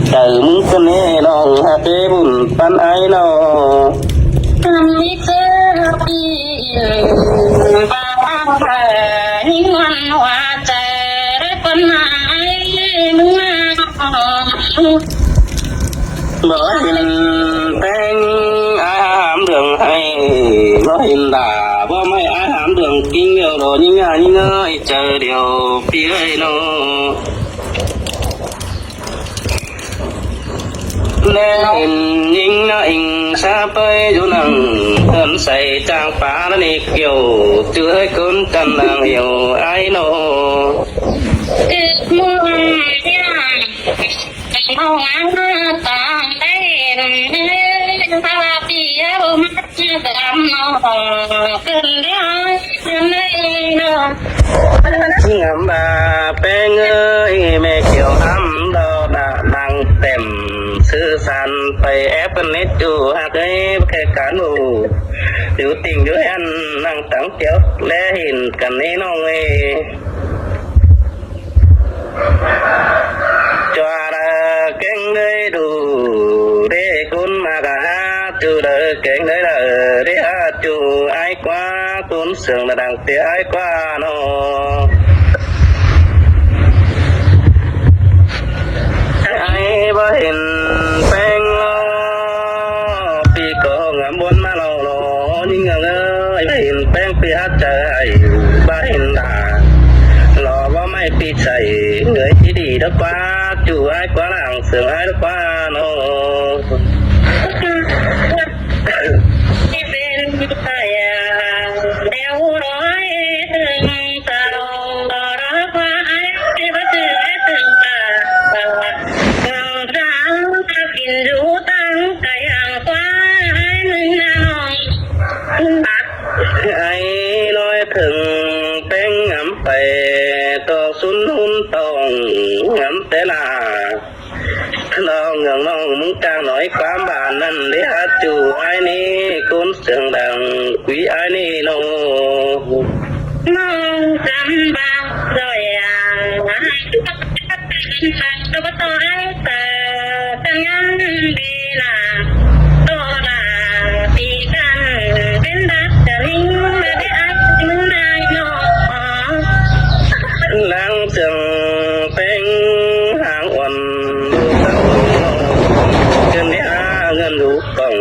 ໃຈມຶງກະແນ່ນ້ອງ ຫາກເປັນບຸນປານອ້າຍເນາະ. ບໍ່ເຫັນແປ້ງອ້າຍຫ້າມເລື່ອງໄຫ້ ບໍ່ເຫັນດາ ບໍ່ໄມ່ອ້າຍຫ້າມເລື່ອງກິງ ດຽວລໍຍິງຍາຍິງເອີຍ ໃຈດຽວພີ່ເອີຍເນາະ. ແລເຫັນຍິງນາອິງຊາໄປຢູ່ນັ່ງເຮືອນໃສຈາງປານະນີກຽວ ຈື່ເອີຍຄົນຈັນນາງຫຽວອ້າຍເນາະ. ເກີດມອງຍາມ ເຮົາງາມຕາໄດ້ເຫັນ ພາລາປີຍາບໍ່ມາດຳນ້ອງ ເພິ່ນໄດ້ເພິ່ນໄດ້ເນາະ. ງາມບາແປ້ງເອີຍ ແມ່ຂຽວອຳດອກດານາງແຕ້ມ ສື່ສັນໄປແອບກັນເນັດຢູ່ ຫາກເອີຍແຄ່ການຮູ້ ຢູ່ຕິ່ງຢູ່ແຮນນັ່ງຕັງກຽວ ແລເຫັນກັນເນນ້ອງເອີຍ. ຈວາລະແກງເລີຍດູ ເດກຸນມາກະຫາຈູເດີແກງເລີຍເດີ ເດຫາຈູອ້າຍກວ່າ ກຸນເສີງລະດັງເຕອ້າຍກວ່າເນາະ. ອ້າຍບໍ່ເຫັນແປ້ງລໍ ປີກໍງາມບົນມາລໍລໍ ຍິງເອີຍ ບໍ່ເຫັນແປ້ງປີຫາໃຈ ບໍ່ເຫັນດາ ລໍບໍ່ໄມ້ປີໃສ ເງີຍທີ່ດີດອກກວ່າ ຈູອ້າຍກວ່າ ລາງເສີງອ້າຍດອກກວ່າເນາະ. ທີ່ເປັນໄປແນວຮ້ອຍເຖິງສາວ ກໍລາກວ່າອ້າຍບໍ່ຖືກເຖິງຕາ ເມືອງສາວ ຖ້າກິນຢູ່ຕັ້ງກະຢ່າງກວ່າ ອ້າຍມຶງນະນ້ອງ. ອ້າຍນ້ອຍເຖິງແປ້ງງຳໄປ ຕອກຊຸນຮຸນຕອງງຳແຕ່ລາ ນ້ອງເມືອງນ້ອງມຶງຈາງໜ້ອຍ ຄວາມບານນັ້ນເດຫາຈູອ້າຍນີ້ ຄົນສຽງດັງກຸຍອ້າຍນີ້ນ້ອງ. ນ້ອງຈຳບາງດອຍອາ ຕົວຕໍ່ອ້າຍເຕີ ຈັງຍັງດີນາ ໂຕລາຕີກັນ ເປັນບາດຈະນິງ ແລະໄດ້ອ້າຍມຶງນາຍນ້ອງ. ນາງເຊິ່ງແປ້ງຫາງອ່ອນ ເດີນໄປຫາເງິນດູກອງ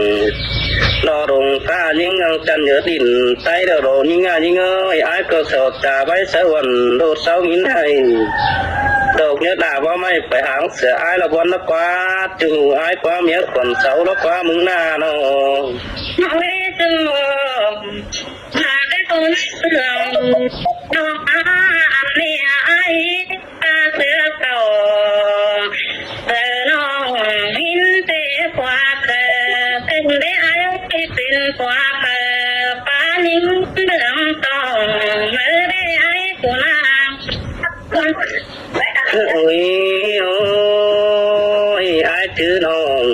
ລໍດົງຟ້າຍິງຍັງຈັນເຫຍີດດິນ ໃຕ້ດາວໂລຍິງງາຍິງເອີຍ ອ້າຍກໍເຊົາຕາໄວ້ສະຫວັນ ໂດດເຊົາຍິນໄຫ້ ດອກເຫຍື້ອດໜ້າບໍ່ໄມ້ໄປຫາງເສືອ ອ້າຍລະບ່ອນລະກວາດ ຈູອ້າຍກວາເມຍຂວັນເຊົາລະກວາມຶງໜ້ານ້ອງ. ເຮົາເອຍຈຶ່ງ ມາໄດ້ຕົນເຊື່ອງ ນ້ອງອາເມຍອ້າຍ ຕາເສືອເກົ່າ ເອີ ນ້ອງມິນເຕຂວາເກີ ເປັນໄດ້ອ້າຍເປັນຂວາເກີ ປານິງເລື່ອງຕ້ອງ ເມີໄດ້ອ້າຍກຸນາ. ໂອ້ຍ ໂອ້ຍ ອ້າຍຈື່ນ້ອງ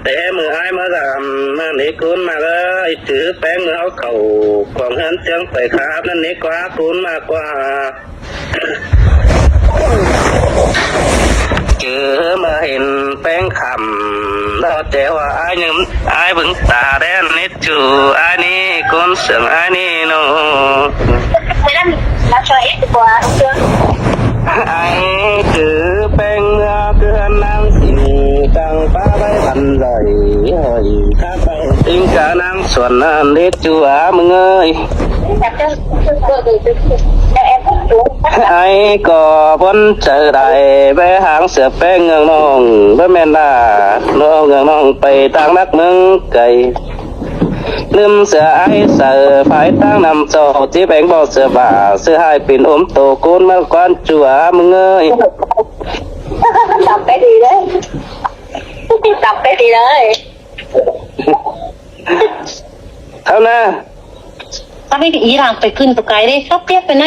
ແຕ່ມື້ອ້າຍມາດຳ ມາເນກຸນມາເອີຍ ຈື່ແປ້ງມື້ເຮົາເຂົ້າຂອງເຮືອນເຊືອງໄປຄາບ ນັ້ນເນກວ່າກຸນມາກວ່າ ຈື່ມາເຫັນແປ້ງຄຳ ແລ້ວແຕ່ວ່າອ້າຍຍືມ ອ້າຍເບິ່ງຕາແດ່ເນ ຈູອ້າຍນີ້ ຄົນເສີງອ້າຍນີ້ເນາະ. ອ້າຍຖືແປ້ງເມືອຄືນນາງສິງ ຕັ້ງປ້າໄວ້ບັນໄດ ຫ້ອຍຂ້າໄປ ຕິງການາງສວນນັ້ນເດ ຈູອາມຶງເອີຍ. ອ້າຍກໍບໍ່ໃຈໄດ້ ໄປຫາງເສືອແປ້ງເມືອງນ້ອງ ບໍ່ແມ່ນດາ ນ້ອງເມືອງນ້ອງໄປຕ່າງນັກເມືອງໄກ ລືມເສືອອ້າຍໃສ່ພາຍທາງນຳເຈົ້າ ຈິບແອງບໍ່ເສືອບາ ເສືອຫາຍປິ່ນອົມໂຕໂກນມາກວານຈົວມຶງເອີຍ. ຈັບໄປດີເລີຍ ຈັບໄປດີເລີຍ ເທົ່ານະ ເອົາໄປອີ່ຫຼັງໄປຂຶ້ນຕົວໄກເດ້ ເຂົາປຽກໄປໃນ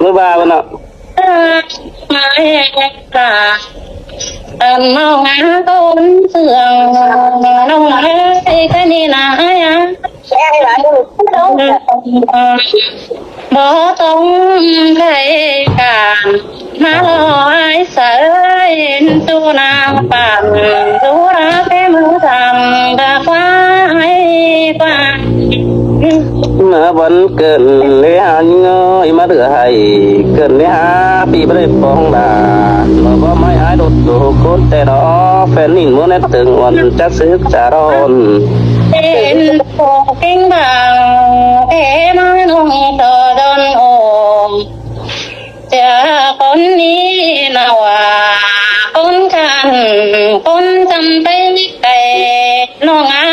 ມື້ບ່າຍເນາະ ມາແຮກກາ ເອີ ມາຫາຕົ້ນເຊື່ອງ ນ້ອງເອີຍ ກະນີ້ນາ ບໍ່ຕ້ອງໃຫ້ການ ມາລໍ ສາຍເຫັນສູ່ນາງປານ ດູລາແຕ່ມື້ຄ່ຳດາກວ່າໃຫ້ກວ່າ. ເມື່ອວັນເກີດເລຫາຍິງເອີຍ ມາເຫຼືອໃຫ້ເກີດເລຫາ ປີບໍ່ໄດ້ປອງດາ ເມື່ອບໍ່ໄມ້ອ້າຍລົດໂຕໂຄດແຕ່ດອກ ແຟນນິນມົນແນບເຖິງອ່ອນຈັກຊຶກຈາດອນ ເຫັນໂຕເກັ່ງບາງ ແຕ່ມານ້ອງຕໍ່ດອນໂອ ເຈອຄົນນີ້ນະວ່າ ຄົນຄັນ ຄົນຈຳໄປໄກ ນ້ອງອາ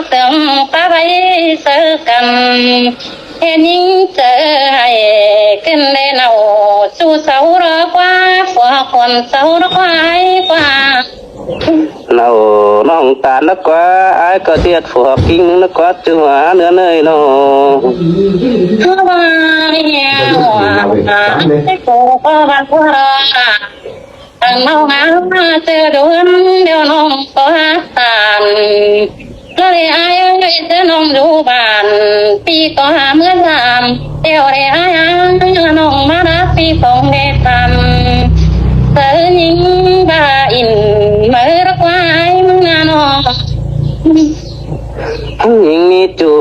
ເຖິງປະໄວ້ເຊີກັນ ເຮັດຍິງເຈີໃຫ້ຂຶ້ນໄດ້ເນົ່າ ສູ່ເຊົາລໍກວ່າ ພວກຄົນເຊົາລໍກວ່າໃຫ້ກວ່າ. ເນົ່ານ້ອງຕານນະກວ່າ ອ້າຍກໍດຽດພວກກິ່ງນະກວ່າ ຈູຫາເນື້ອເນີຍນ້ອງ ຄືວ່າແລ້ວ ອ້າຍກໍວ່າ ອັນເຮົາຫາເຈີດົນ ດຽວນ້ອງກໍຫາຕານ ກໍເລີຍອ້າຍເອີຍ ເຈີນ້ອງຢູ່ບ້ານ ປີກໍຫາເມືອສາມ ດຽວໄດ້ອ້າຍຫານ້ອງມາລາ ປີສອງເດທຳ ເຈີຍິງບ້າອິນ ເມີຣະກວ່າອ້າຍມຶງນານ້ອງ. ຍິງມີຈູ້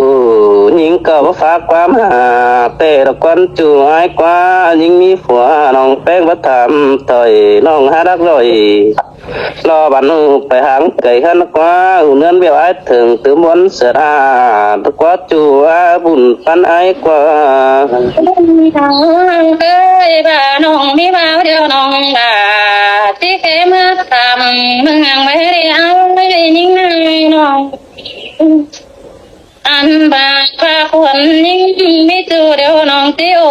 ຍິງກໍບໍ່ຝາກຄວາມຫາ ແຕ່ລະກວັນຈູ້ອ້າຍກວ່າ ຍິງມີຜົວ ນ້ອງແປ້ງບໍ່ຖາມຖອຍ ນ້ອງຫາດັກລອຍ ລໍບັນຮູ້ໄປຫາງໄກຫັ້ນກວ່າ ເຮືອນວຽວອ້າຍເຖິງຕື່ມວົນເສືອດອາດກວ່າ ຈູ້ອາບຸນປັນອ້າຍກວ່າ ເອີຍ ບ້ານ້ອງມີບ່າວດຽວນ້ອງບາດ ທີ່ເຄຍເມືອຕາມ ເມືອງໄວ້ເດອ້າຍຍິງນາຍນ້ອງ. ອັນບາດພາຄວນຍິງມີຈູ້ດຽວນ້ອງຕິໂອ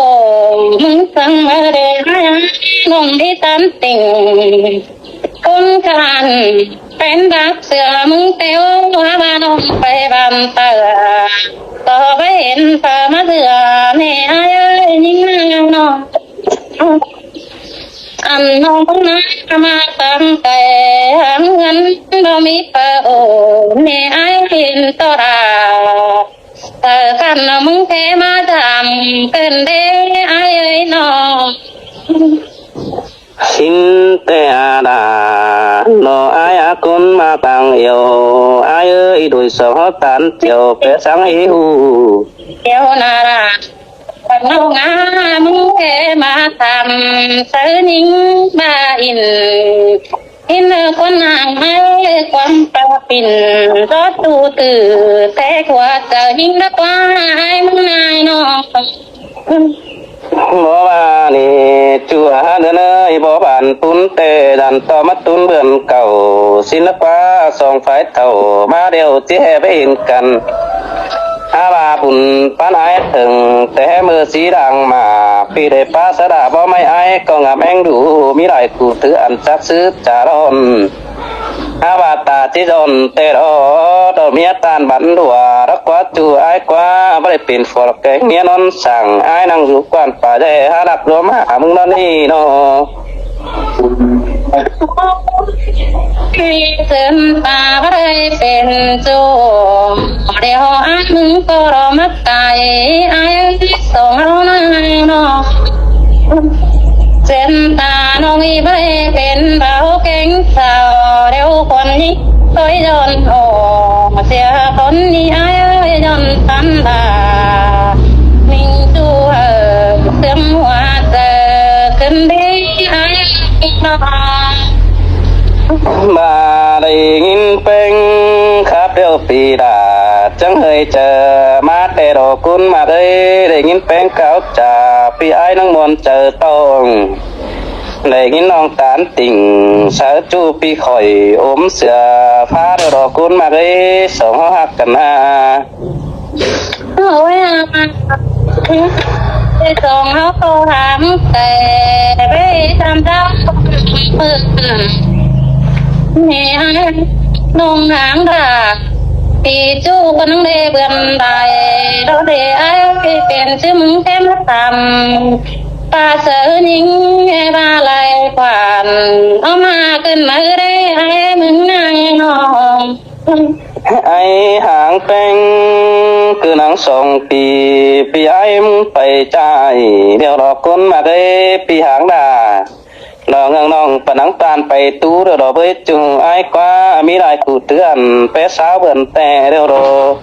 ມຶງສັ່ງມາເດໃຫ້ນ້ອງທີ່ຕັນຕິງ ຄົນການເປັນດາບເສືອມຶງແຕ່ໂອ ວ່ານ້ອງໄປບ້ານເຕີ ກໍໄປເຫັນເທື່ອມາເທື່ອ ແມ່ອ້າຍເອີຍຍິງນາງນ້ອງ. ອັນນ້ອງນາມາຕັ້ງແຕ່ຫາເງິນບໍ່ມີປາໂອ ແມ່ອ້າຍເຫັນຕໍ່ດາ ເອີ ຄັນນ້ອງມຶງແທ້ມາຖາມເກີນເດ້ອ້າຍເອີຍນ້ອງ ຊິນແຕ່ອາດາ ໜໍອ້າຍອາກຸນມາກາງອຽວ ອ້າຍເອີຍ ໂດຍສອງເຮົາຕານຈຽວ ແປະສັງເອຫູ ດຽວນາລາ ວັນເຮົາງາມແທ້ມາທຳ ເຊີຍິງບາອິນ ອິນເອີ ຄົນນາງໄມ້ຄວາມປາປິ່ນ ລອດຕູຕື້ແຕ່ກວ່າເຈົ້າຍິງດາກວ່າ ອ້າຍມຶງນາຍນ້ອງ. ບໍ່ວ່ານີ້ ຈູຫາເດີເນີຍ ບໍ່ບານປຸນແຕ່ດັນ ຕໍ່ມາຕຸນເບືອນເກົ່າ ຊິນນະກວ່າສອງຝ່າຍເຖົ້າ ມາດຽວຊິແຫ່ໄປເຫັນກັນ ຫາວ່າບຸນປານອ້າຍເຖິງ ແຕ່ເມີສີດ່າງມາ ປີໄດ້ປາສະດາບໍ່ໄມ້ອ້າຍ ກໍງາມແອງດູ ມີຫຼາຍຄູ່ຖືອັນຈັກຊຶກຈາດອນ ຫາວ່າຕາຈິດອນແຕ່ດອ ດອກເມຍຕານບັນດັວ ລັກກວ່າຈູອ້າຍກວ່າ ບໍ່ໄດ້ເປັນຜົວແກງເມຍນອນສັງ ອ້າຍນັ່ງຢູ່ກວານປ່າແດ ຫາລັກລວມຫາມຶງນອນນີ້ເນາະ. ເຊີນຕາບໍ່ໄດ້ເປັນໂຈ ດຽວອ້າຍມຶງກໍລໍມັກຕາຍ ອ້າຍສອງເຮົານາງເນາະ. ເຊີນຕານ້ອງອີ່ໄບເປັນບ່າວແກງສາວ ດຽວຄວນຍິງ ໂດຍຍ້ອນໂອ ເສຍຄົນນີ້ອ້າຍເອີຍ ຍ້ອນຕັນດາ ມິງຈູເອີ ເຊື່ອມຫົວໃຈຂຶ້ນດີອ້າຍນ້ອງ. ມາໄດ້ຍິນເພງຄາບດຽວປີດາ ຈັ່ງເຮີຍເຈີມາແຕ່ດອກກຸນມາເອີຍ ໄດ້ຍິນເພງກ່າວຈາ ປີອ້າຍນັ່ງມ່ວນໃຈຕ້ອງ ໄດ້ຍິນນ້ອງຕານຕິ່ງ ສາວຈູປີຂ້ອຍ ອົມເສືອຟ້າເດີດອກກຸນມາເອີຍ ສອງເຮົາຮັກກັນນາ. ໂອ້ຍ ສອງເຮົາກໍຖາມແຕ່ໄປຕາມເຈົ້າເປີດ ແມ່ອ້າຍນ້ອງຫາງດາ ຕີຈູກໍນັງເດເບືອນໄດ ດອເດອ້າຍເປັນຊື່ມຶງແທ້ມາຕຳ ປາເສີຍິງແມ່ວ່າໄລຂວັນ ເອົາມາຂຶ້ນມາເອີເດອ້າຍມຶງນາຍນ້ອງ. ໄອ້ຫາງແປ້ງຄືນາງສອງປີ ປີອ້າຍມຶງໄປຈ່າຍ ດຽວດອກຄົນມາເອີຍ ປີຫາງດາ ລອງເອື້ອງນ້ອງປະໜັງຕານໄປຕູ້ດຽວດອກເບີຍຈູອ້າຍກວ່າ ມີຫຼາຍຄູ່ເຕືອນແປສາວເບືອນແຕ່ດຽວດອກ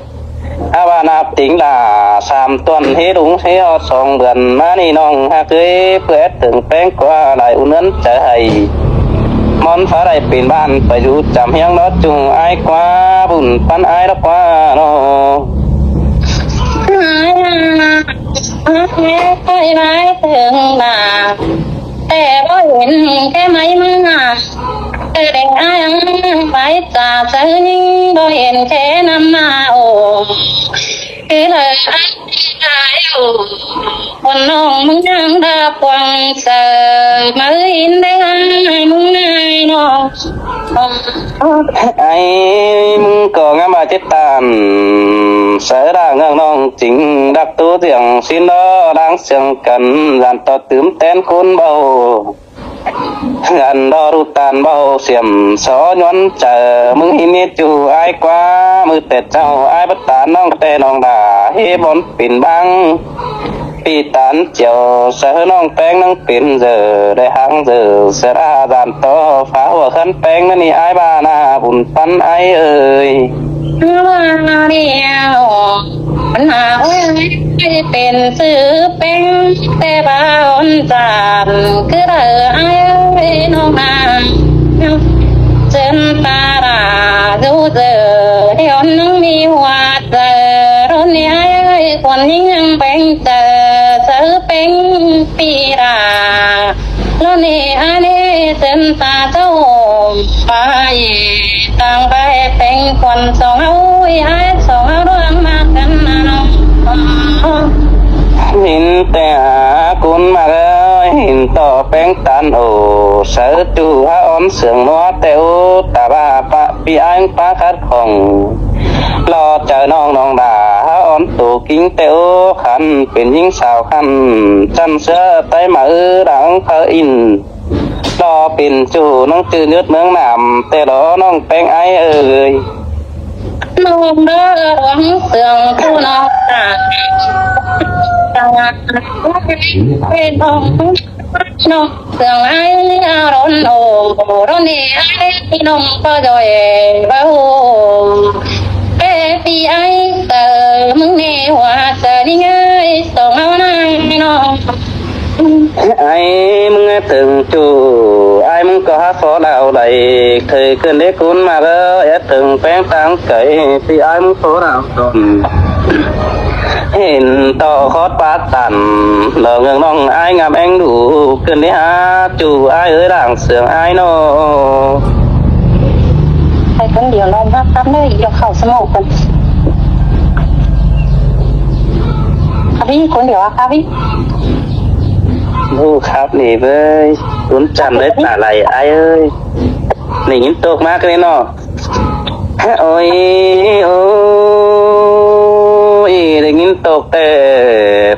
ຫາວ່ານັບຕິງຫຼ້າສາມຕວນ ເຮລຸງເຮຮອດສອງເບືອນມານີ້ນ້ອງຮັກເອີຍ ເພື່ອແອດເຖິງແປງກວ່າຫຼາຍອຸ່ນເຮືອນໃຈໃຫ້ ມ່ອນຟ້າໄດ້ເປັນບ້ານໄປຢູ່ຈຳຮຽງເນາະຈູອ້າຍກວ່າ ບຸນປັນອ້າຍດອກກວ່າເນາະ. ອ້າຍມາ ອ້າຍມາເຖິງບ້ານ ແຕ່ບໍ່ເຫັນແກ່ໄມ້ມາ ແຕ່ໄດ້ອ້າຍໄປຈາກໃສຍິງ ບໍ່ເຫັນແກ່ນຳມາໂອ ຄືເລີຍອ້າຍໂອ ຄົນນ້ອງມຶງຍັງດາກວາງເສີ ມາອື່ນໄດ້ອ້າຍມຶງນາຍນ້ອງ. ອ້າຍມຶງກໍງາມວ່າຈິດຕານ ສາລາເງືອກນ້ອງຈິງ ດັກຕູຈຽງຊິນດໍລາງສຽງກັນ ລານຕໍ່ຕື່ມແຕນຄູນເບົາ ອັນດໍດູຕານເບົາສຽມສໍຍວນໃຈ ມຶງຫິເມຈູອ້າຍກວ່າ ມືແຕ່ເຈົ້າອ້າຍບັດຕານ້ອງແຕ່ນ້ອງດາ ເຮບອນ ເປັນບາງປີຕານຈຽວ ສະເຫີນ້ອງແປ້ງນັງເປັນເຈີ ໄດ້ຮັກເຈີ ສະລາດານຕໍ່ ຝາຫົວຄັນແປ້ງນັ້ນນີ້ ອ້າຍບ້ານາບຸນປັນອ້າຍເອີຍ. ຄືວ່າດຽວ ບັນຫາເອີຍ ເປັນຊື່ແປ້ງ ແຕ່ບ້ານຈານ ຄືໄດ້ອ້າຍເອີຍນ້ອງນາ ເຊີນຕາລາດູເຈີ ດຽວນັງມີຫົວ ເອີ ໂດນນີ້ອ້າຍເອີຍ ຄົນຍິງຍັງແປງເຈີ ເຈີແປງປີລາ ໂດນນີ້ອ້າຍເອີຍ ເຊີນຕາເຈົ້າໄປ ຕ່າງໄປແປງຄວັນສອງເຮົາ ອ້າຍສອງເຮົາດວງມາກັນນະນ້ອງ. ເຫັນແຕ່ຫາກຸນມາເອີຍ ເຫັນຕໍ່ແປງຕານໂອ ເຊີນຈູຫາອອນເຊື່ອງນົວແຕ່ໂອ ຕາບ້າປະປີອ້າຍປາຂັດຂ້ອງ ລໍໃຈນ້ອງນ້ອງດາ ຫາອອນໂຕກິງແຕ່ໂອ ຂັນເປັນຍິງສາວຂັນ ຈັນເສືອໄຕມາເອີ ດັງພະອິນ ລໍເປັນຈູນາງຈື່ຍືດເມືອງນ້ຳ ແຕ່ລໍນ້ອງແປ້ງອ້າຍເອີຍ. ນ້ອງເດີ ດວງເຊື່ອງຜູ້ນ້ອງຕາ ເປັນນ້ອງ ນ້ອງເຊື່ອງອ້າຍອາລົນໂອ ໂດນນີ້ອ້າຍນ້ອງກໍຈ່ອຍເບົາ ແປປີອ້າຍເຕີ ມຶງແນ່ວ່າຈະນີ້ງ່າຍ ສອງເຮົານາຍນ້ອງ. ອ້າຍມຶງເຖິງຈູ ອ້າຍມຶງກໍຫາຂໍລາວໄດ້ ເຄີຍເກີນເດກຸນມາເດີ ເອັດເຖິງແປງຕາງໄກ ທີ່ອ້າຍມຶງຂໍລາວ ເຫັນຕໍ່ຄອດປາຕັນ ດອກເງືອກນ້ອງອ້າຍງາມແອງດູ ຂຶ້ນໄດ້ຫາຈູອ້າຍເອີຍ ດາງເຊື່ອງອ້າຍເນາະ. ໄປຄົນດຽວລອງຮັບກັບເດີ ດຽວເຂົ້າສະໝອກກ່ອນ ຄັບພີ່ ຄົນດຽວຄັບພີ່. ໂອ້ ຄັບນີ້ເວີຍ ບຸນຈັນເລີຍ ຕາໄຫຼອ້າຍເອີຍ. ໄດ້ຍິນຕົກມາກເລີຍເນາະ. ໂອ້ຍ ໂອ້ຍ ໄດ້ຍິນຕົກແຕ່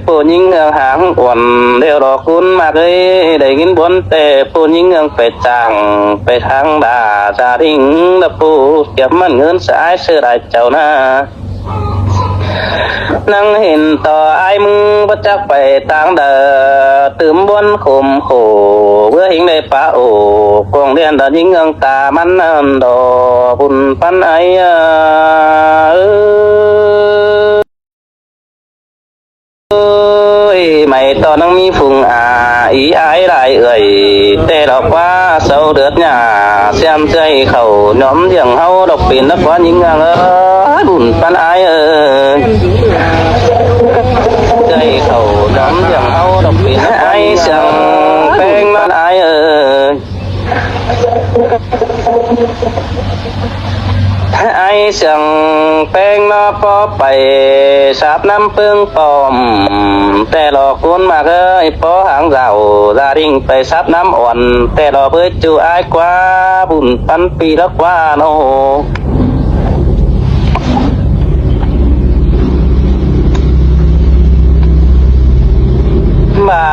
ຜູ້ຍິງເຮືອງຫາງອ່ອນ ແລ້ວດອກຄຸນມາກເອີຍ ໄດ້ຍິນບ່ອນແຕ່ຜູ້ຍິງເຮືອງໄປຈ້າງ ໄປທາງດາຈາດິງ ລະຜູ້ກຽບມັນເງິນສາຍເສືອຫຼາຍເຈົ້ານາ. ນັ່ງເຫັນຕໍ່ອ້າຍມຶງບໍ່ຈັກໄປຕາງໃດ ຕື່ມບ່ອນຂົມໂຂ ເພື່ອຫິງໄດ້ປາໂອ ກອງແດນດານຍິງເງືອງຕາມັນນັ້ນດອກ ບຸນປັນອ້າຍເອີຍ. ໄໝ່ຕໍ່ນັ່ງມີຝູງອາ ອີອ້າຍຫຼາຍເອື້ອຍ ແຕ່ດອກວ່າເຊົາເດືອດຫຍ້າ ສຽມໃຈເຂົ້າຍອມລ້ຽງເຮົາດອກເປັນນັກຄວານຍິງເງືອງເອີຍ ບຸນປັນອ້າຍເອີຍ. ໃຈເຂົ້າຍອມລ້ຽງເຮົາດອກເປັນນັກຄວານຍິງເອີຍ ອ້າຍສຽງແປ້ງມາອ້າຍເອີຍ. ອ້າຍສຽງແປ້ງມາພໍໄປສາບນ້ຳເປິງປ້ອມ ແຕ່ຫຼອກຄູນມາເອີຍ ພໍຫາງເຈົ້າດາລິງໄປສາບນ້ຳອ່ອນ ແຕ່ຫຼອກເບີຍຈູອ້າຍກວ່າ ບຸນປັນປີລະກວ່າເນາະ. ວ່າ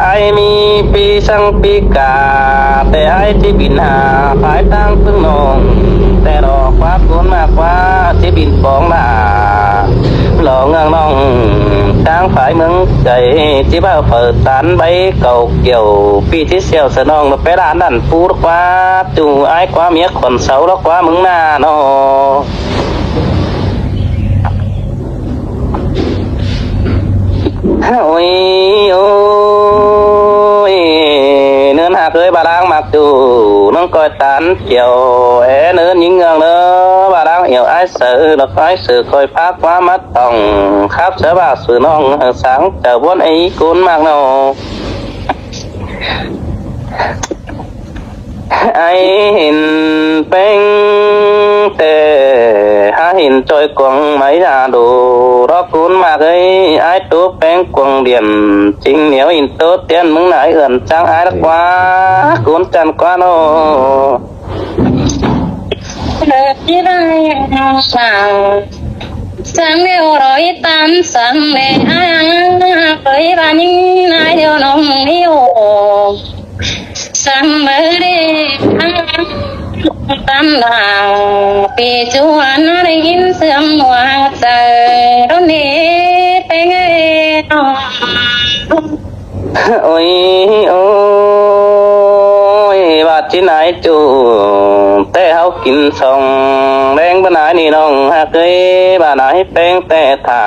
ອ້າຍມີປີສັງປີກາ ແຕ່ອ້າຍທີ່ບິນຫາພາຍຕ່າງເພິ່ງນ້ອງ ແຕ່ດອກຄວາມຄູນມາກວ່າທີ່ບິນປອງລາ ລໍເງືອງນ້ອງ ທາງຝ່າຍເມືອງໄກ ຊິພາໄປຕານໃບເຂົ້າກ່ຽວ ປີທີ່ແຊວສະໜອງ ໄປລານນັ້ນປູດກວ່າ ຈູອ້າຍກວ່າເມຍຂວັນເສົາ ລະກວ່າເມືອງໜ້ານໍ. ໂອ້ຍ ໂອ້ຍ ເນີນຮັກເອີຍ ບາດາງມັກຈູ ນ້ອງກ້ອຍຕານກ່ຽວ ແອເນີນຍິງເງືອງເດີ ບາດາງອຽວອ້າຍເສີ ດອກອ້າຍເສີ ຄ່ອຍພາກວ່າມາ ຕ້ອງຂັບສະບາຍສູ່ນ້ອງ ສາງເຈົ້າບ່ອນໄອ້ກຸນມາກເນາະ. ອ້າຍເຫັນແປ້ງແຕ່ຫາເຫັນຈອຍກວາງໄມ້ຢາໂດ ດອກກຸນມາກເອີຍ ອ້າຍໂຕແປ້ງກວາງດຽນ ຈິງໜຽວຫີນໂຕຕຽນ ມຶງນາຍເຮືອນຈ້າງອ້າຍດອກວ່າ ກຸນຈັນກວ່າເນາະ. ເລີຍທີ່ໄດ້ສາງ ສາງແນວລອຍຕາມ ສາງແນອ້າຍ ເຄີຍວ່າຍິງນາຍດຽວນ້ອງນີ້ໂອ ສາງເມີເດ ຕາມດາວ ປີຈວນໄດ້ຍິນສຽງຫົວໃຈ ໂດນເດເປັນເອນ້ອງ. ໂອ້ຍ ໂອ້ຍ ບາດຈິນອາຍຈູ ແຕ່ເຮົາກິນສອງແລງ ບາດນາຍນີ້ນ້ອງຮັກເອີຍ ບາດນາຍແປ້ງແຕ່ຖ້າ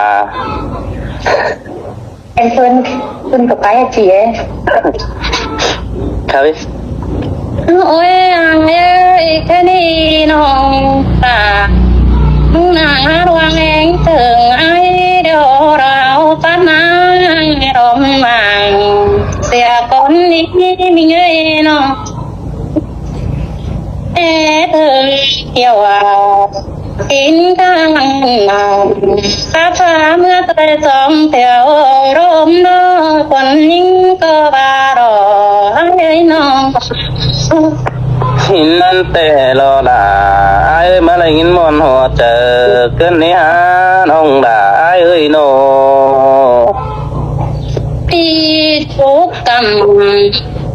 ເປັນເພິ່ນ ເພິ່ນກໍໄປເສຍ ຄັບ ໂອ້ຍ ອ້າຍເອີຍ ແຄ່ນີ້ນ້ອງຕາ ໜ້າລວງແຮງເຖິງອ້າຍ ດຽວເຮົາປານນາ ດອມມາ ເສຍຄົນດີມີເງິນເນາະ ແຕ່ເຖິງກ່ຽວ ກິນກາງນາ ພາພາເມືອແຕ່ສອງແຖວ ລົມເນາະ ຄົນຍິງກໍວ່າລໍ ເອີຍນ້ອງ. ເຫັນແຕ່ລໍລາ ອ້າຍເອີຍ ມາໄດ້ຍິນມ່ວນຫົວໃຈ ເກີນນີ້ຫານ້ອງດາ ອ້າຍເອີຍເນາະ. ປີທຸກກຳ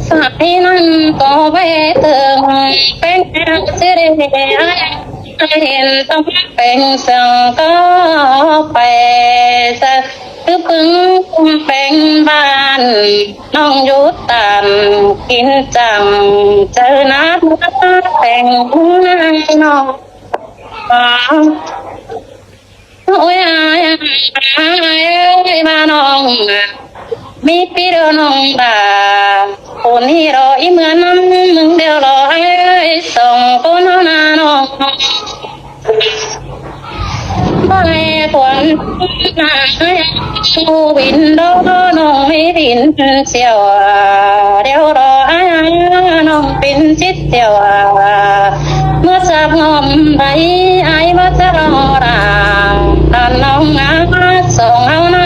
ສາຍນັ້ນກໍໄປເຖິງ ແປ້ງເສດເຫັນຕ້ອງເປັນເຊິ່ງກໍໄປ ສະຄືປຶງແປງບ້ານ ນ້ອງຢູ່ຕາມກິນຈັງ ເຈີນາແປງນາງນ້ອງ. ໂອ້ຍ ອ້າຍ ອ້າຍເອີຍ ວ່ານ້ອງ ມີປີດຽວນ້ອງດາ ຄົນນີ້ລໍອີເມືອນຳ ມຶງດຽວລໍອ້າຍ ສອງຄົນເຮົານານ້ອງ ບໍ່ໃຫ້ຄວນນາ ຜູ້ວິນດໍນ້ອງມີວິນສຽວ ດຽວລໍອ້າຍ ນ້ອງ ເປັນຈິດດຽວ ເມື່ອສາບງອມໃບ ອ້າຍວ່າຈະລໍລາ ທ່ານນ້ອງອາ ສອງເຮົານາ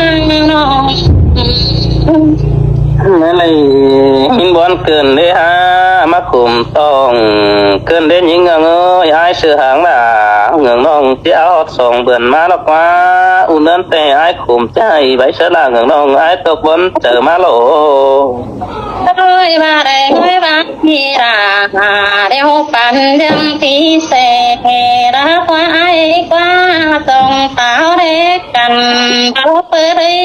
ນ້ອງ. ແມ່ນແຫຼະ ຍິນບ່ອນເກີນເດ້ຫາ ມາຂຸມຕ້ອງ ເກີນເດ້ຍິງເງືອງເອີຍ ອ້າຍຊື່ຫາງລາ ເງືອງນ້ອງ ຊິເອົາຮອດສອງເດືອນມາດອກວ່າ ອຸ່ນເດີນແຕ່ອ້າຍຂຸມໃຈ ໃບເຊີລາເງືອງນ້ອງ ອ້າຍຕົກບ່ອນເຈີມາໂລ. ເອີຍວ່າໄດ້ເອີຍວ່າມີລາ ດຽວປັນເລື່ອງທີ່ເສລາ ກວ່າອ້າຍກວ່າ ສອງຕາວແລກກັນ ເອົາເປີດເລີຍ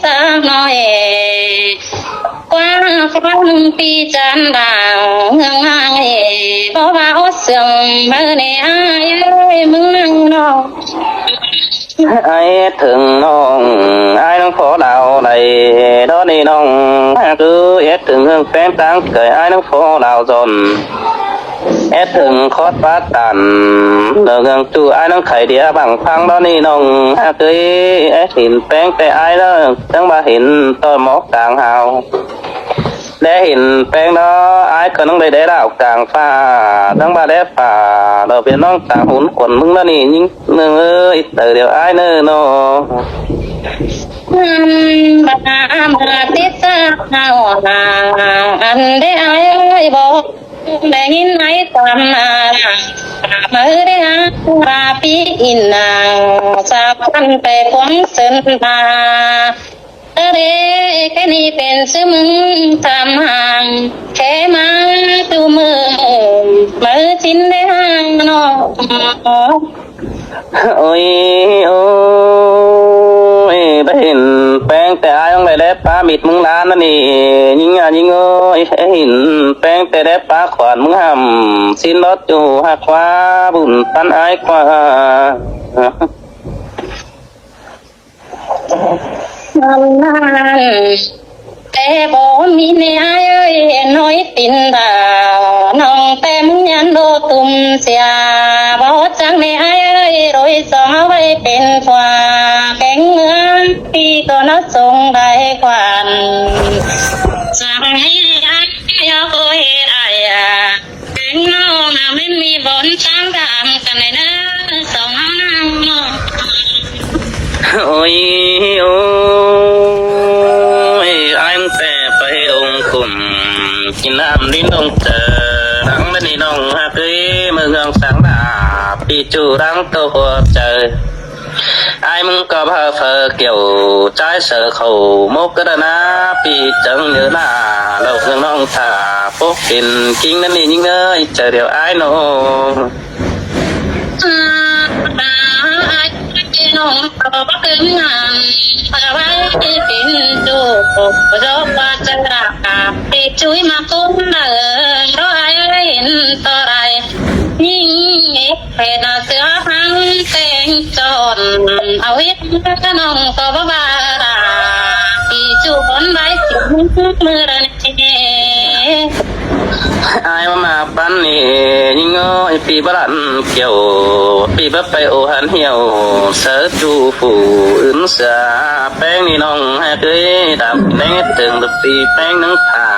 ສາວນ້ອຍ ກວ່າຟັງປີຈັນດາວ ເຮືອງອ້າຍ ບໍ່ວ່າອົດເຊື່ອງ ເບິ່ງແນ່ອ້າຍເອີຍ ມຶງນາງນ້ອງ. ອ້າຍເຮັດເຖິງນ້ອງ ອ້າຍນາງພໍ່ລາວໄດ້ ດອນນີ້ນ້ອງຮັກເອີຍ ເຮັດເຖິງເຮືອງແປ້ງຕ່າງໄກ ອ້າຍນາງພໍ່ລາວຈອນ ເຮັດເຖິງຄອດປາຕັນ ເລື່ອງເຮືອງຈູ້ ອ້າຍນາງໄຂ່ເດຍບັງພັງ ດອນນີ້ນ້ອງຮັກເອີຍ ເຮັດເຫັນແປ້ງແຕ່ອ້າຍເດີ ຈັ່ງວ່າເຫັນຕອນໝອກກາງຫາວ ແລເຫັນແປ້ງເນາະ ອ້າຍກໍນ້ອງໄດ້ໄດ້ລາວກາງຟ້າ ທັງບາແລຟ້າ ດອກເປັນນ້ອງຕາຫຸນຂົນມຶງລະນີ້ຍິງເມືອງເອີຍ ເຕີດຽວອ້າຍເນີເນາະ. ອັນບາດາມາຕິດຕາເຮົານາ ອັນເດອ້າຍເອີຍ ບໍ່ໄດ້ຍິນໃນຕຳນາ ເມື່ອໄດ້ຫາວ່າປີອິນນາ ສາວພັນໄປຄວາງເຊີນມາ ເອີເດ ແຄ່ນີ້ເປັນຊື່ມຶງຕາມຫ່າງ ແຄ່ມາສູ່ມື້ ເມື່ອຊິນໄດ້ຫ່າງນ້ອງ. ໂອ້ຍ ໂອ້ ໂອ້ຍ ໄດ້ເຫັນແປ້ງແຕ່ອ້າຍຕ້ອງໄດ້ແລປາ ມິດມຶງລ້ານນັ້ນນີ້ ຍິງອາຍິງເອີຍ ເຫັນແປ້ງແຕ່ແລປາ ຂວານມຶງຫ້ຳ ຊິນລອດຢູ່ຮັກວ່າ ບຸນປັນອ້າຍກວ່າ. ແຕ່ບໍ່ມີແນ່ອ້າຍເອີຍ ນ້ອຍຕິນດາ ນ້ອງແຕ້ມຍັນໂດຕຸມເສຍ ບໍ່ຈັກແນ່ອ້າຍເອີຍ ໂດຍສອງເອົາໄວ້ເປັນຜົວ ແກງເມືອງ ທີ່ກໍນະຊົງໄດ້ຂວັນ ສັ່ງໃຫ້ອ້າຍເອົາໂອເຮັດອ້າຍ ເປັນນ້ອງນະແມ່ນມີບ່ອນຕັ້ງດານກັນໃນເນີສອງເຮົານາງ. ໂອ້ຍ ໂອ້ຍ ອ້າຍຕັ້ງແຕ່ໄປລົງຂຸມ ກິນນ້ຳດິນລົງເຈີ ຫຼັງແມ່ນນີ້ນ້ອງຮັກເອີຍ ເມືອງສັງດາ ປີຈູລັງໂຕຫົວໃຈ. ອ້າຍມຶງກໍພາເຝີກ່ຽວ ຈ່າຍເສີເຂົ້າໝົກກະດານາ ປີຈັ່ງເຢີໜ້າ ເລົ່າເລື່ອງນ້ອງຖ້າປົກເປັນກິ່ງນັ້ນນີ້ຍິງເອີຍ ໃຈດຽວອ້າຍນ້ອງ. ອ້າຍນ້ອງກໍບໍ່ເຖິງງານ ພາໄວ້ເປັນຈູ ຈອບວ່າຈະລາປີຈຸຍມາຄົນເດີ ກໍອ້າຍເຫັນຕໍ່ໄດ້ ຍິງເຮັດເພດເສືອພັງແຕ່ງຈອນ ເອົາເຮັດນ້ອງກໍບໍ່ວ່າລາ ທີ່ຈວນໄວ້ຊິມື້ລະເນ. ອ້າຍມາມາປັນນີ້ຍິງເອີຍ ປີບໍ່ລັນກ່ຽວ ປີບໍ່ໄປໂອຫັນຫ່ຽວ ເສີຈູຜູ້ອື່ນເສືອ ແປ້ງນີ້ນ້ອງຮັກເອີຍ ດຳແດງເຖິງດຸດຕີແປ້ງໜຶ່ງຜາ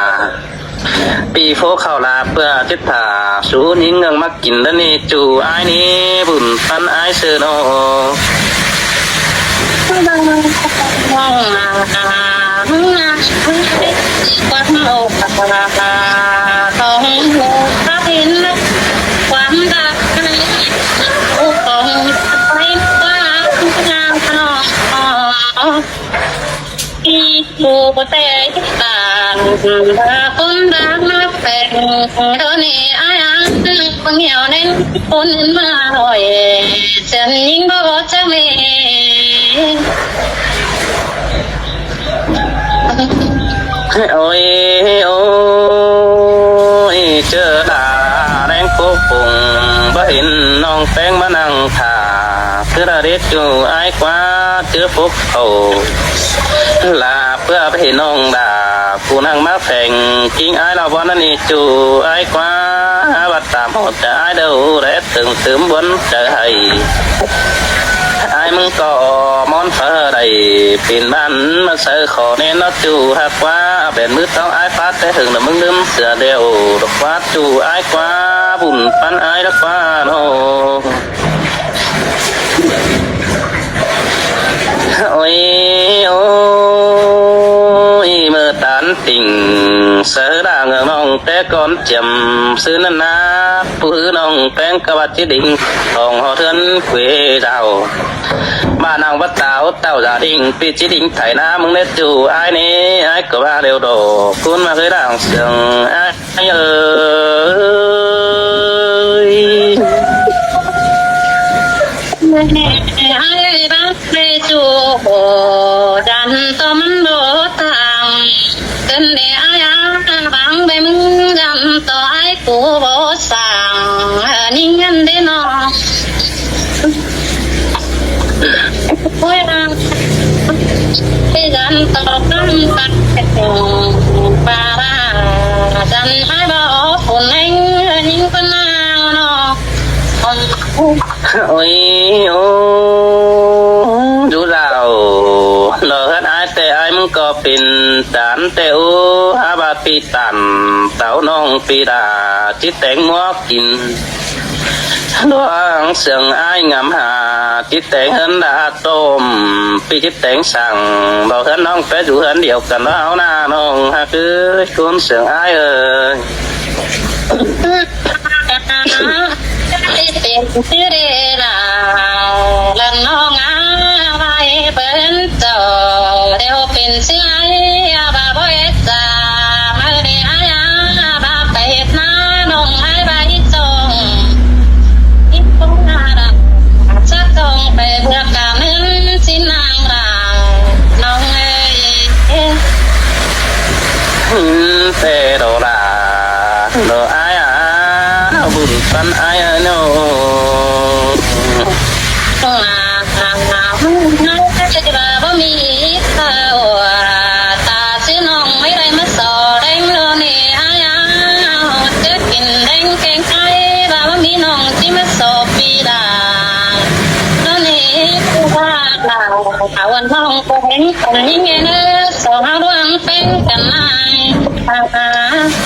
ປີໂຟເຂົ້າລາເພື່ອຈິດຜາ ສູຍິງເງືອງມັກກິນລະນີ້ ຈູອ້າຍນີ້ບຸນປັນອ້າຍເສີນ້ອງ. ຄວາມໂອກາສຂອງພະພິນ ຄວາມດາຂອງໄຟຟ້າງາມຂະໜອງ ທີ່ຜູ້ແຕ່ງຕັ້ງ ຄົນດາກມາແຕ່ງ ໂດນີ້ອ້າຍອັງຄົນຫຽວແໜ້ນຄົນມາໜ້ອຍ ເຊັ່ນຍິງບໍ່ຈັກແມ່. ໂອ້ຍ ໂອ້ຍ ເຈີດາແດງໂກກົງ ບໍ່ເຫັນນ້ອງແປ້ງມານັ່ງຖ້າ ຄືລະເດັດຢູ່ອ້າຍກວ່າ ເຈີປົກເຂົ້າລາ ເພື່ອໄປເຫັນນ້ອງດາ ຜູ້ນັ່ງມາແຝງ ກິ່ງອ້າຍລາວບໍ່ນັ້ນນີ້ ຈູອ້າຍກວ່າ ບັດຕາມຮອດຈະອ້າຍເດີ ແລະເຖິງຕື່ມບ່ອນໃຈໃຫ້ ອ້າຍມຶງກໍມອນຟ້າໄດ້ ເປັນບ້ານມາໃສ່ຂໍແນ່ນອດ ຈູຮັກວ່າ ແບນມືຕ້ອງອ້າຍປາດແຕ່ເຖິງລະມຶງລືມເສືອແລ້ວ ດອກວ່າ ຈູອ້າຍກວ່າ ບຸນປັນອ້າຍດອກວ່ານ້ອງ. ໂອ້ຍ ໂອ້ຍ ເມື່ອຕານຕິ່ງ ເສືອດາເງືອກນ້ອງແຕ່ກ່ອນຈຽມ ຊື່ນັ້ນນາ ຜູ້ຮືນ້ອງແປ້ງກະວ່າຈິດິງ ຂອງຫໍເຮືອນເກວດາວ ບ້ານນາງວັດຕາວ ເຕົ້າຢາດິງ ປີຈິດິງໄຖນາ ມຶງເລັດຢູ່ອ້າຍນີ້ ອ້າຍກໍວ່າແລ້ວດອກ ຄຸນມາເຄີຍດ່າງເສີງ ອ້າຍເອີຍ. ອ້າຍບັກເລຈູ ຈັນຕອມບໍ່ຕ່າງ ເກີນເດອ້າຍອາ ບັງເບມຶງ ຈັນຕໍ່ອ້າຍກູບໍ່ສ້າງ ເອີ ຍິງກັນເດນ້ອງ. ໂອ້ຍ ໄປຈັນຕໍ່ກັນກັນ ປາລາ ຈັນໄປບໍ່ອອກຄົນແຮງ ຍິງຄົນນາວເນາະ. ໂອ້ຍ ໂອ້ ຢູ່ລາວ ລອເຮືອນອ້າຍແຕ່ອ້າຍມຶງກໍເປັນຕານແຕ່ ໂອ້ ຫາວ່າປີຕານ ເຕົ້ານ້ອງປີດາ ຈິດແຕງໝວກກິນ ດວງເຊື່ອງອ້າຍງາມຫາ ຈິດແຕງເຮືອນດາ ຕົ້ມ ປີຈິດແຕງສັງ ບໍ່ເຮືອນນ້ອງແປະຢູ່ເຮືອນດຽວກັນ ເວົ້າໜ້ານ້ອງຮັກເອີຍ ຄົນເຊື່ອງອ້າຍເອີຍ. ເປັນຊື່ເດລາວ ລະນ້ອງອາໄວ້ເບິ່ງເຈົ້າ ດຽວເປັນຊື່ອ້າຍ ອາບາບໍ່ເອດສາ ມາເດອາຍອາບາໄປເຮັດນາ ນ້ອງອາຍໄວ້ຈອງ ອີກຄົນໜ້າດຳ ຈະຕ້ອງໄປເບືອກກາເງິນຊິນນາງລາ ແຕ່ດອກຫຼ້າ ດອກອ້າຍອາ ບຸນປັນອ້າຍເນາະ. ບໍ່ມີເຂົ້າ ຕາຊື່ນ້ອງໄມ່ໄດ້ມາສໍ່ແດງໂລເນ ອ້າຍອາ ຈະກິນແດງແກງໄກ່ ວ່າບໍ່ມີນ້ອງຊິມາສໍ່ປີດາ ໂລເນ ວ່າ ອາວັນນ້ອງກໍເຫັນຄົນຍິງແນ່ເນີ ສອງເຮົາລວມເປັນກັນຫຼາຍ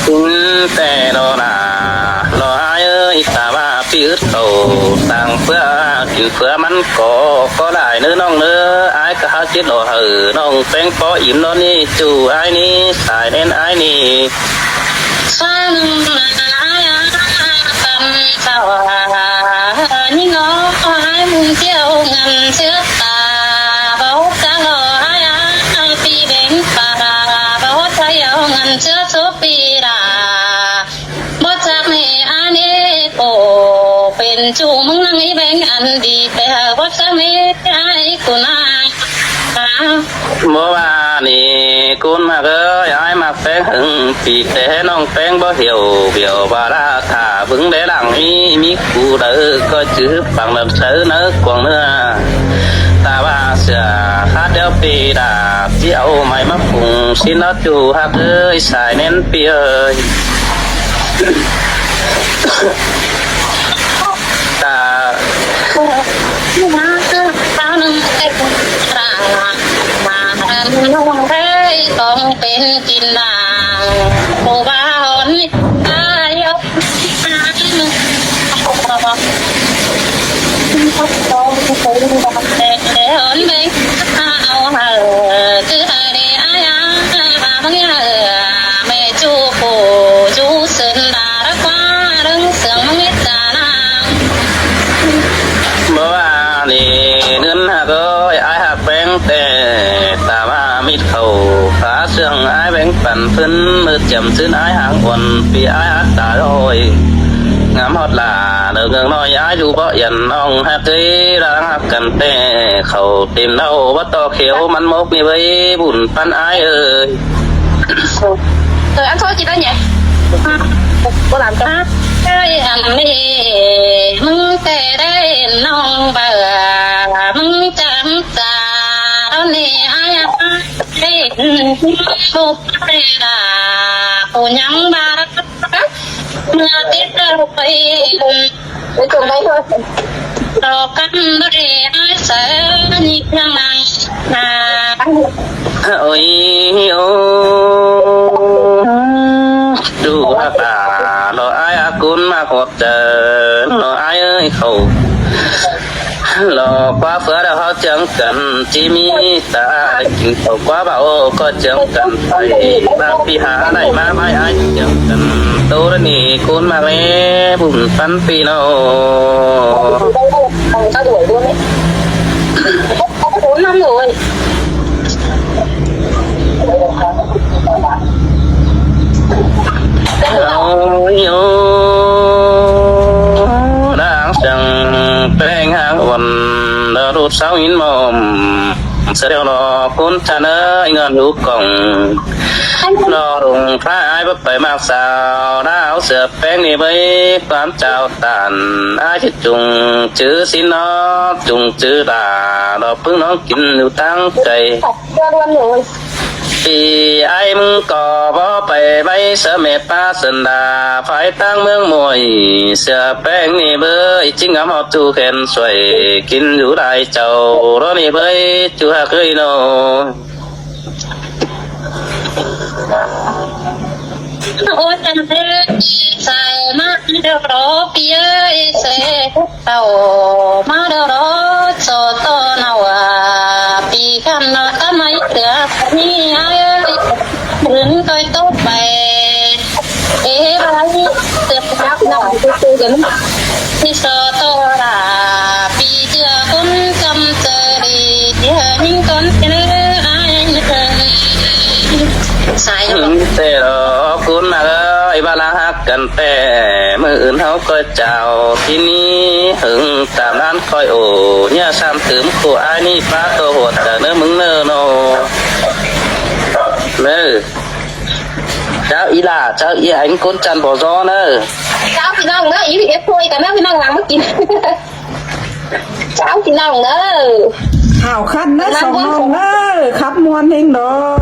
ກິນແຕ່ລໍຫຼ້າ ລໍອ້າຍເອີຍ ຕາວ່າປີອຶດເຂົ້າ ສ້າງເພື່ອກິນເພື່ອມັນກໍ ກໍຫຼາຍເນີນ້ອງເນີ ອ້າຍກໍຫາຈິດລໍໃຫ້ນ້ອງແປ້ງພໍອີ່ມເນາະນີ້ ຈູອ້າຍນີ້ ສາຍແໜ້ນອ້າຍນີ້. ຂ້າໜຶ່ງນາຍອາປັນເຈົ້າ ຍິງນ້ອຍໝູ່ຈຽວເງິນເຊື້ອຕາ ບໍ່ຮູ້ຈັກລໍອາຍອາ ປີເບັງປາ ບໍ່ຮູ້ຈັກເອົາເງິນເຊື້ອໂຊປີດາ ບໍ່ຈັກແມ່ອາເນໂກ ເປັນຈູ້ມຶງນັ່ງອີແບງອັນດີແປ ບໍ່ຈັກແມ່ອາຍກູນາ ບໍ່ວ່ານີ້ ກູນມາເອີຍ ອ້າຍມັກແປ້ງຫຶງ ປີແຕ່ນ້ອງແປ້ງບໍ່ຫຽວ ຫວຽວວ່າລາຖ້າເບິ່ງແລຫຼັງນີ້ ມີກູໃດກໍຈື່ປາງເດີນເຊີເນີກວາງເນື້ອ ຕາວ່າເສືອຄາດແລ້ວປີດາ ຊິເອົາໄມ້ມາປຸງ ຊິນອດຢູ່ຮັກເອີຍ ສາຍແໜ້ນປີເອີຍ. ຕາ ຕ້ອງເປັນກິນດາງ ຜູ້ບ່າວນີ້ຕາຍອອກ ແຕ່ແລ້ວແມ່ເອົາເຮົາ ຄືໃຫ້ໄດ້ອາຍອາ ບາງເທື່ອ ແມ່ຈູຜູ້ຈູເສິນດາ ເລື່ອງເຊື່ອງມິດຈານາງ ບໍ່ວ່ານີ້ເງິນຫາກເອີຍ ອ້າຍຫາກແປ້ງແຕ່ ຕາມຫາມິດເຂົ້າ ພາເຊື່ອງອ້າຍແບ່ງປັນເພິ່ນ ມື້ຈຳຊື່ນອ້າຍຫາງອ່ອນ ປີອ້າຍຫາກຕາລອຍ ງາມຮອດຫຼ້າ ເດີເງືອກນ້ອຍ ອ້າຍຢູ່ບໍ່ຢັນ ນ້ອງຫາກເອີຍ ລາງຫາກກັນແຕ່ ເຂົ້າເຕັມເຕົ້າ ບໍ່ຕໍ່ຂຽວມັນມົກນີ້ເວີຍ ບຸນປັນອ້າຍເອີຍ. ເອີ ອັນໂທຈິດໄດ້ຫຍັງ ບໍ່ຫຼານກໍ ເອີຍ ອັນນີ້ ມຶງແຕ່ໄດ້ນ້ອງເບີ ມຶງຈັງຈາດອນນີ້ ອາຍ ອາຍ ເຮັດ ຜູ້ແຕ່ດາ ຜູ້ຍັງບາ ເມື່ອຕິດເຈົ້າໄປ ໄປສົ່ງໄປເຖາະ ຕໍ່ກັນບໍ່ໄດ້ອາໄສ ຍິງນາງນາ ໂອ້ຍ ໂອ້ ດູຮັກຕາ ລໍອ້າຍອາກຸນມາຮອດເຈີ ລໍອ້າຍເອີຍເຂົາ ລໍຄວ້າເຟືອແລ້ວເຮົາເຈີກັນ ຈິມີຕາໄດ້ກິນເຂົ້າຄວ້າເບົາ ກໍເຈີກັນໄປ ບາງປີຫາໄດ້ມາໄມ້ອ້າຍເຈີກັນ ໂຕລະນີ້ ຄູນມາແລ້ວ ບຸນປັນປີເນາະ. ເອົາໂຍ ນາງເຊິ່ງແປງຫາງອ່ອນ ລະຫຼຸດເສົາຫີນໝໍ້ມ ສະດຽວລໍຄຸນຈາເນີຍ ເງິນຫູກອງ ລໍລົງພາອ້າຍບໍ່ໄປມາກສາວ ດາວເສືອ ແປ້ງນີ້ເວີຍ ຄວາມເຈົ້າຕານ ອ້າຍຊິຈຸງຈື່ສິນນອກ ຈຸງຈື່ດາ ດອກປຶ້ງນ້ອງກິນຢູ່ຕັ້ງໃຈ ປີອ້າຍມຶງກໍບໍ່ໄປໄວ້ ເສືອແມ່ປ້າສັນດາ ພາຍຕັ້ງເມືອງມວຍ ເສືອແປ້ງນີ້ເວີຍ ຈິງອຳເອົາຕູ້ແຂນຊ່ວຍ ກິນຢູ່ຫຼາຍເຈົ້າ ລໍນີ້ເວີຍ ຈູຮັກເອີຍເນາະ. ໂອ້ຍ ຈັນເອີຍ ສາຍມາເດີລໍ ປີເອີຍ ເສເຕົ້າມາເດີລໍ ໂຊໂຕນາວາ ປີກັນນາຕະໄມເກືອ ນີ້ອ້າຍເອີຍ ອື່ນຕ່ອຍໂຕໄປ ເອບາຍ ເກີດຮັກນຳ ທີ່ໂຊໂຕລາ ປີເຈື່ອກຸນກຳເຈີດີ ທີ່ເຮີຍິງຕົນເອີຍ ອ້າຍເອີຍ ສາຍ ແຕ່ລໍຄຸນມາເອີຍ ບາລາຮັກກັນແຕ່ ມື້ອື່ນເຮົາກໍຈາວ ທີ່ນີ້ຫຶງຕາມນັ້ນຄ່ອຍໂອ ເຍາະຊ້ຳຕື່ມຄູ່ອ້າຍນີ້ ປ້າໂຕໂຫດຈາກເນີມຶງເນີເນາະ ເນີ. ເຈົ້າອີ່ຫຼ້າ ເຈົ້າອີ່ຫຍັງ ຄົນຈັນບໍ່ຊໍເດີ. ເຈົ້າພີ່ນ້ອງເດີ ອີພີເອັສໂພຍກັນເດີ ພີ່ນ້ອງຫຼັງມາກິນ. ເຈົ້າພີ່ນ້ອງເດີ ຂ້າວຄັນເດີ ສອງນ້ອງເດີ ຂັບມ່ວນເຮງດອກ.